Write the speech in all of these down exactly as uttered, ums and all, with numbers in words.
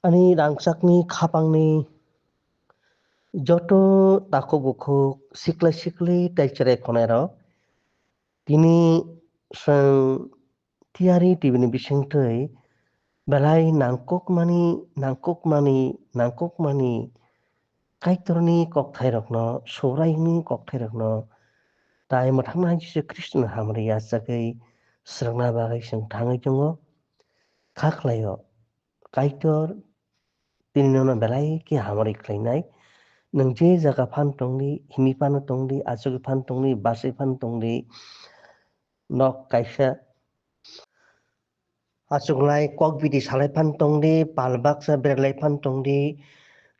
Ani rangchakni khapangni joto takhuk bukhuk, siklai sikli tei cherai khonai rok, tini chwng Tiyari T V ni bisingtwi belai nangkukmani, nangkukmani, nangkukmani Kaitorni kokthairokno, Subraiyungni kokthairokno, tai mwthangna Jisu Khristoni hamri yachagwi srwngna bagwi chwng thangwi tongo. Kha khlaio, Kaitor tini nono belai khe hamari khlainai. Nwng je jaga phan tongdi, himi phano tongdi, achugwi phan tongdi, bachwi phan tongdi, nok kaisa achuklai kok bidi salai phan tongdi, pal baksa berlai phan tongdi,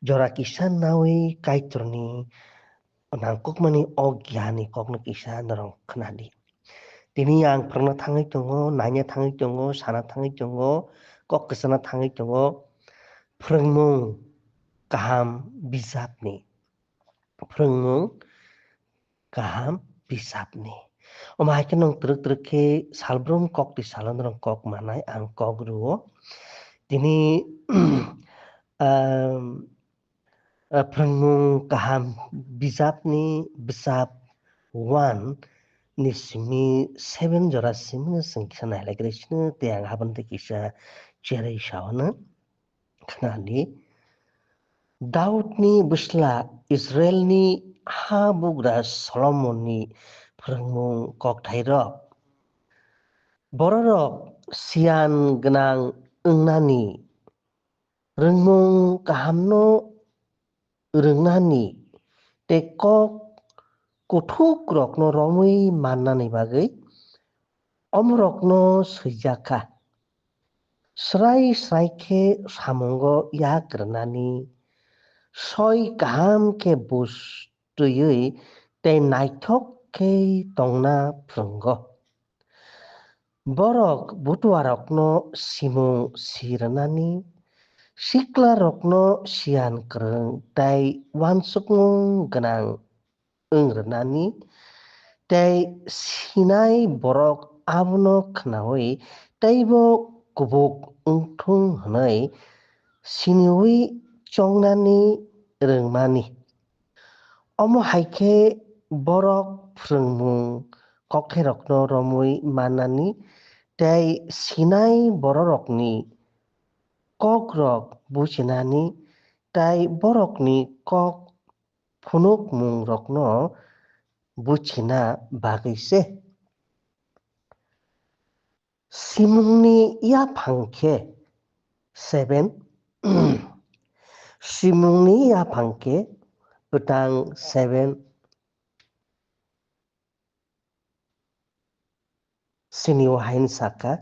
jora kisa nawi Kaitorni nangkukmani o giani kokno kisa norok khnadi. Tini ang phwrwngna thangwi tongo, naina thangwi tongo, sana thangwi tongo, kok kwchana thangwi tongo. Phwrwngmung kaham bijapni. Phwrwngmung kaham bijapni. Omo hai khe nwng twrwk twrwk khe salbrum kok twi salo norok kok manai ang kok rwo. Tini, um, ah, Phwrwngmung kaham bijapni bwsap one ni simi seven jora simi chwng kisa nailaikrwi sino tei ang aboni tei kisa cherwi saono khnadi. Daudni bwsla Israilni ha bugra Solomonni phwrwngmung kokthairok. Bororok siyan gwnang wngnani, rwngmung kahamno rwngnani tei kok kuthukrokno romwi mannani bagwi omorokno swijak kha. Srai srai khe samungo yak rwnani, soi kaham khe bus twiwi tei naithok khe tongna phrwngo. Borok butuarokno simung si rwnani, siklarokno siyan kwrwng tei uansukmung gwnang wng rwnani, tei sinai borok abono khnaui teibo kubuk wngthung hwnwi siniui chongnani rwngmani. Omo hai khe borok phrwngmung kokthairokno romwi mannani tei sinai bororokni kokrok buchinani tei borokni kok phunukmungrokno buchina bagwi se. Simungni yaphang khe seven, simungni yaphang khe kwtang seven, sini o hain saka,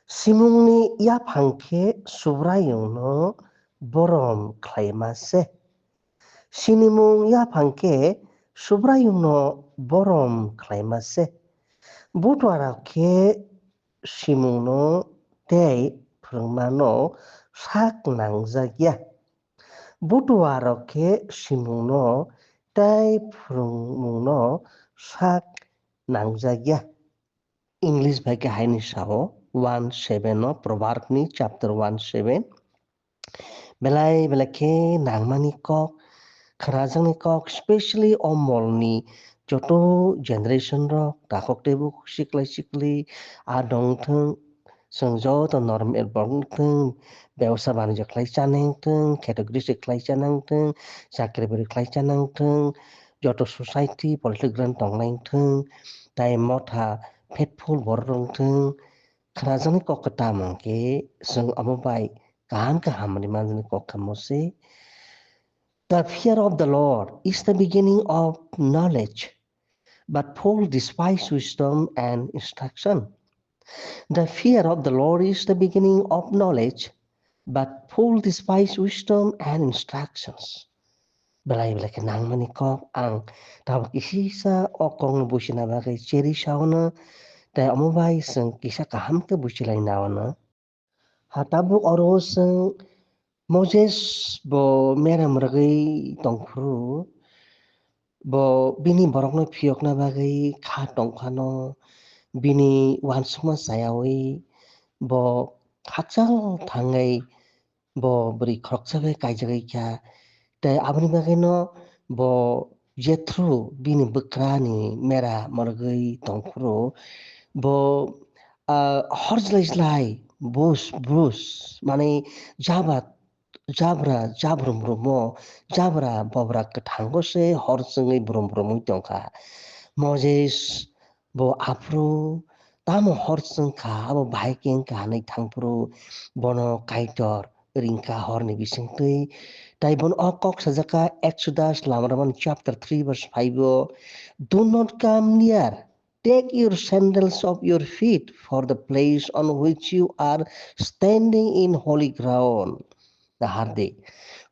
simungni yaphang khe Subraiyungno borom khlaima se. Sinimung yaphang khe Subraiyungno borom khlaima se. Butuarok khe simungno tei phrwngmano sak nangjak ya. Butuarok khe simungno tei phrwngmungno sak nangjak ya. English bai khe haini sao, one seven o, Proverb ni chapter one seven. Belai belai khe nangmani kok, khwnajaknai kok, specially o molni joto generation rok, takhuk teibo siklai sikli, a dong thung, chwng joto normal borok wng thung, bebsa banijyo khlai chanai wng thung, kheto gris khlai chanai wng thung, chakri bwrwi khlai chanai wng thung, joto society, political ground tongnai wng thung, tai motha faithful borok wng thung, khwnajaknai kok kwtam hwnkhe chwng omo bai kaham khe hamri manjaknai kok khe omo se. The fear of the Lord is the beginning of knowledge, but fool despise wisdom and instruction. The fear of the Lord is the beginning of knowledge, but fool despise wisdom and instructions. Belai belai khe nangmani kok ang tabuk kisisa o kokno buchina bagwi cheri saono, tei omo bai chwng kisa kaham khe buchilai naono. Ha tabuk oro chwng Moses bo meram rwgwi tongphuru, bo bini borokno phiyokna bagwi kha tongphano, bini uansukma chayaui bo khakchang thangwi bo bwrwi khoroksa bai kaijagwi kha. Tei aboni bagwino bo Jethro bini bwkrani mera morgwi tongphuru bo, ah, hor jlai jlai bus bus, mane jaba jabra jabrum rumo, jabra bobra kwthango se hor chwngwi brum brumwi tongkha. Moses bo aphuru tamo hor chwngkha, abo bahai khe wngkha hinwi thangphuru bono Kaitor ringkha horni bisingtwi. Tai bono o kok sajakha Exodus, Lamraman chapter three verse five o, "Do not come near. Take your sandals off your feet, for the place on which you are standing in holy ground." Nahardi.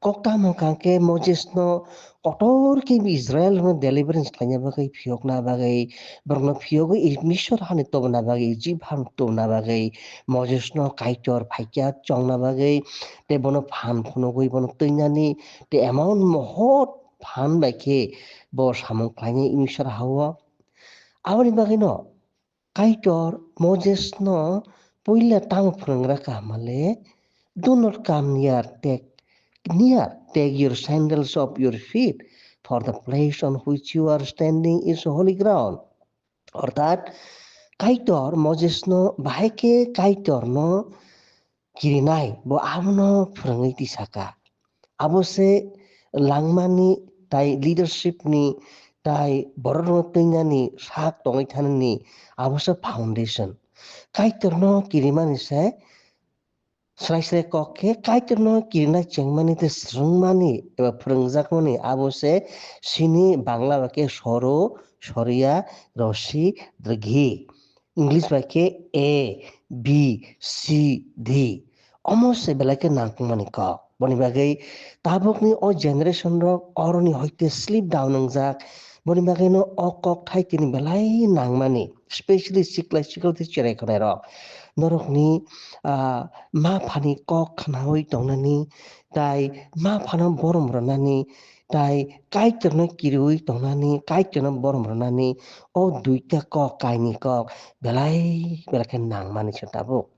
Koktam hwnkha khe Moses no kotor khe Israel rokno deliverance khlaina bagwi, phiyokna bagwi, borokno phiyogwi Misor hani tubuna bagwi, Egypt hani tubuna bagwi, Moses no Kaitor phaikya chongna bagwi, tei bono phan phunugwi bono twinani, tei emon mohor phan bai khe bo samung khlainai Misor ha-o. Aboni bagwino Kaitor Moses no puila tamo phwrwng rakha hwnmale, "Do not come near, take, near, take your sandals off your feet, for the place on which you are standing is holy ground." Orthat Kaitor Moses no bahai khe Kaitor no kirinai, bo abono phwrwngwi tisaka. Abo se langmani tai leadership ni tai borok rok twinani sak tongwi thanani abo se foundation. Kaitor no kirimani se srai srai kok khe Kaitor no kirina chengmani tei swrwngmani eba phwrwngjakmani abo se sini Bangla ba khe soro, soriya, rosi, drghi. English bai khe A, B, C, D. Omo se belai khe nangkukmani kok. Boni bagwi tabukni o generation rok oroni hoite slip down wngjak. Boni bagwino o kok thai tini belai nangmani, specially sikla sikalti cherai khonai rok. Norokni, ah, ma phani kok khnaui tongnani, tai ma phano borom rwnani, tai Kaitorno kiriui tongnani, Kaitorno borom rwnani, o duita kok, kaini kok, belai, belai khe nangmani se tabuk.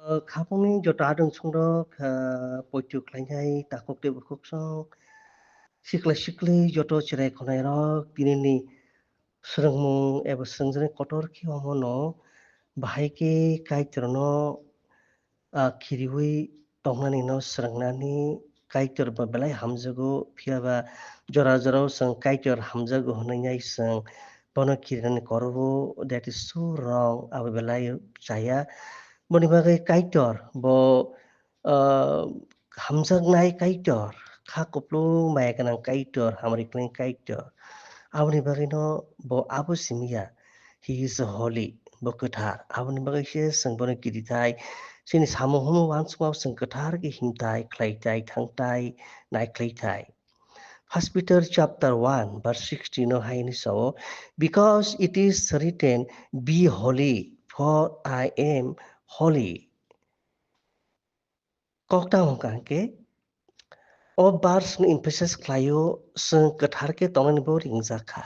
O, khapangni joto adong songrok, ah, poito khlainai takhuk tei bukhuk song, sikla sikli joto cherai khonai rok, tinini swrwngmung eba swrwngjaknai kotor khe omono bahai khe Kaitorno, ah, khiriui tongnani no swrwngnani Kaitor bo belai hamjago, phiya ba jora jorao chwng Kaitor hamjago hwnwi nai chwng bono kirinani korogo, that is so wrong, abo belai chaya. Boni bagwi Kaitor bo, ah, hamjaknai Kaitor, kha kuplung maya gwnang Kaitor, hamri khlai Kaitor. Aboni bagwino bo abo simi ya, he is holy, bo kwthar. Aboni bagwi se chwng bono kiritai, chini samung humung uansukmao chwng kwthar khe himtai, khlaitai, thangtai, nai khlaitai. First Peter chapter one verse sixteen o hai hwnwi sao, "Because it is written, 'Be holy, for I am holy.'" Kokta hwnkha hwnkhe, o verse no emphasize khlaio, chwng kwthar khe tongnani bo ringjak kha.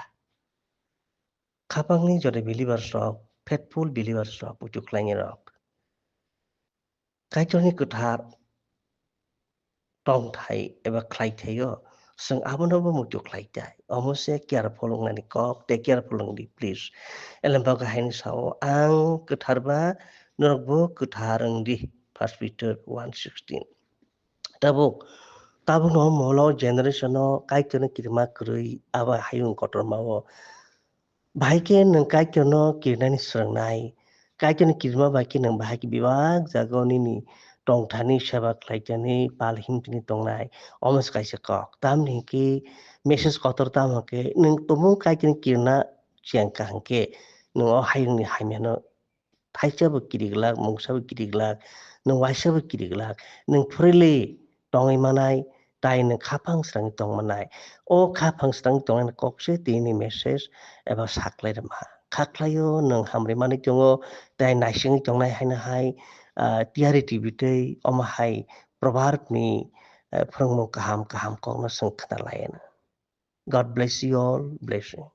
Khapangni jodi believers rok, faithful believers rok, buju khlaini rok. Kaitorni kwthar tongthai eba khlaithaio, chwng abono bo muitu khlaitai. Omo se careful wngnani kok, tei careful wngdi, please. Elembakha haino sao, "Ang kwthar ba, norokbo kwthar wngdi." First Peter one sixteen. Tabuk, tabukno molo generation-o Kaitorni kirima kwrwi abo hayung kotormao. Bahai khe nwng Kaitorno kirinani swrwngnai. Kaitorni kirima bai khe nwng bahai khe bebak jagao nini tongthani seba khlaitani pal himtini tongnai. Omo se kaisa kok. Tamni hinkhe message kotor tamo hinkhe nwng tumung Kaitorni kirina chengkha hinkhe nwng o hayungni hamyano thaisa bo kiriglak, mungsa bo kiriglak, nwng waisa bo kiriglak, nwng freely tongwi manai, tai nwng khaphang srangwi tong manai. O khaphang srangwi tongnani kok se tini message eba saklai rwma. Kha khlaio nwng hamri manwi tongo, tai naisingwi tongnai haino hai, ah, tiyari tibitwi omo hai proverb ni, eh, phwrwngmung kaham kaham kokno chwng khna lai anw. God bless you all. Blessing.